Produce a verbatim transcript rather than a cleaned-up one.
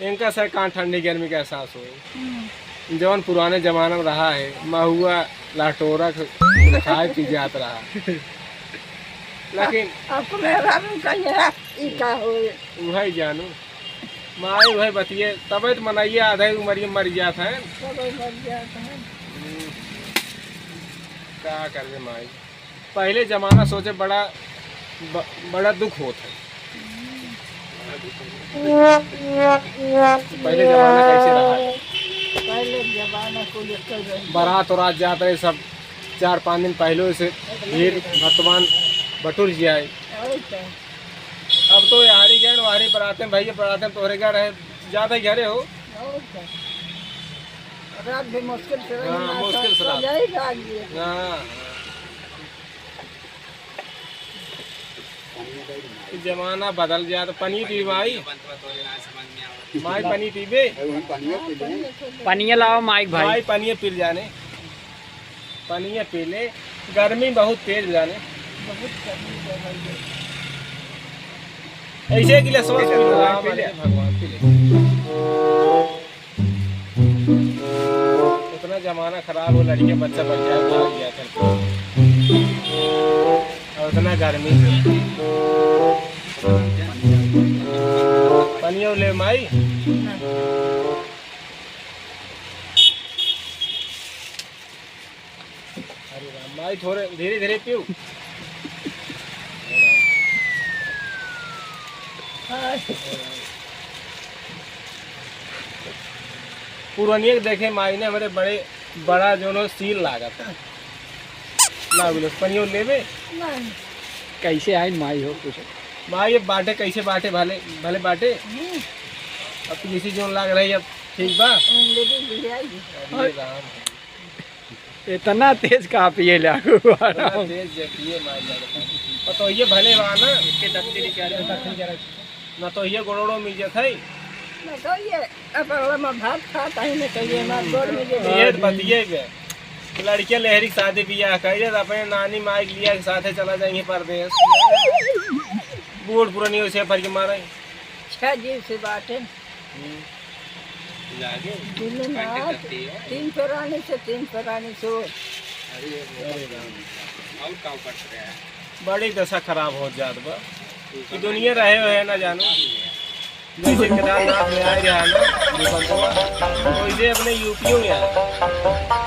इनका से कहाँ ठंडी गर्मी का एहसास होई? हम्म। जौन पुराने जमाना में रहा है, महुआ, लाटोरा ख-, खाए पी जात रहा। लेकिन अब तो मेहरारू कहिए, "ई का होई?" उहइ जानू। माई उहइ बतिये, तबे तो मनइया आधे उमरिये मरि जात हैं। तबे मरि जात हैं। हम्म। का करबे माई? पहिले जमाना सोचे बड़ा, ब-, बड़ा दुख होत है। पहिले जमाना कैसे रहा है? पहिले जमाना को लेकर रही। बारात उरात जात रहे सब, चार पाँच दिन पहिले से भीड़ भतवान बटुर जाए। और क्या? अब तो यारी गए, वारी बराते में, भैया बराते में तोहरे घर है, जाते घरे हो। और क्या? रात भी मुश्किल से रही, हाँ, ना मुश्किल से तो रात। जाई भाग लिए। हाँ, हाँ। जमाना बदल जात। पनिया पी माई। माई पनिया पीबे? पनिया लाओ माइक भाई। माई पनिया पी जाने। पनिया पी ले। गर्मी बहुत तेज जाने। बहुत गर्मी बढ़ गई है। ऐसे गिलासवा से पी लो, राम पी ले। अरे भगवान, पी ले। इतना जमाना खराब हो, लड़के बच्चा बच्चा भाग गया था। और इतना गर्मी। पनियो ले माई। अरे राम, माई थोड़े धीरे धीरे पियो। पुरनिया के देखे माई ने हमरे बड़े, बड़ा जोनो सील लागत है। ना बोलो, पनियो लेबे? नहीं। कैसे आइन माई हो कुछ? माई ये बाटे कैसे बाटे भले, भले बाटे? हम्म। अब तो इसी जोन लाग रही, अब ठीक बा? हम्म, लेकिन ले आई। अरे राम। इतना तेज का पिए ले आगू इतना तेज जे पिए मार जाता। और तो ये भले बा ना, इसके दक्षिणी क्या रे? ना तो ये गोड़ोड़ो मिल जात है। ना तो ये अब अगला में भात खात है, ना तो ये मार गोड़ में जे ये बतिये बे। लड़कियां लहरी के शादी बियाह कर दे, अपने नानी माई के लिया के साथे चला जाएंगे परदेश। बूढ़ पुरानी उसे भर के मारे। छह जीव से बाटे। हम्म। लागे। दिन काट रात करती है। तीन परानी से तीन परानी सो। अरे, अरे राम। और काम करते रहे। बड़ी दशा खराब हो जात बा। कि दुनिया रहे हुए ना जानो। जैसे केदारनाथ में आए रहा ना, भूकंप हुआ, वैसे अपने यूपीओ में आए।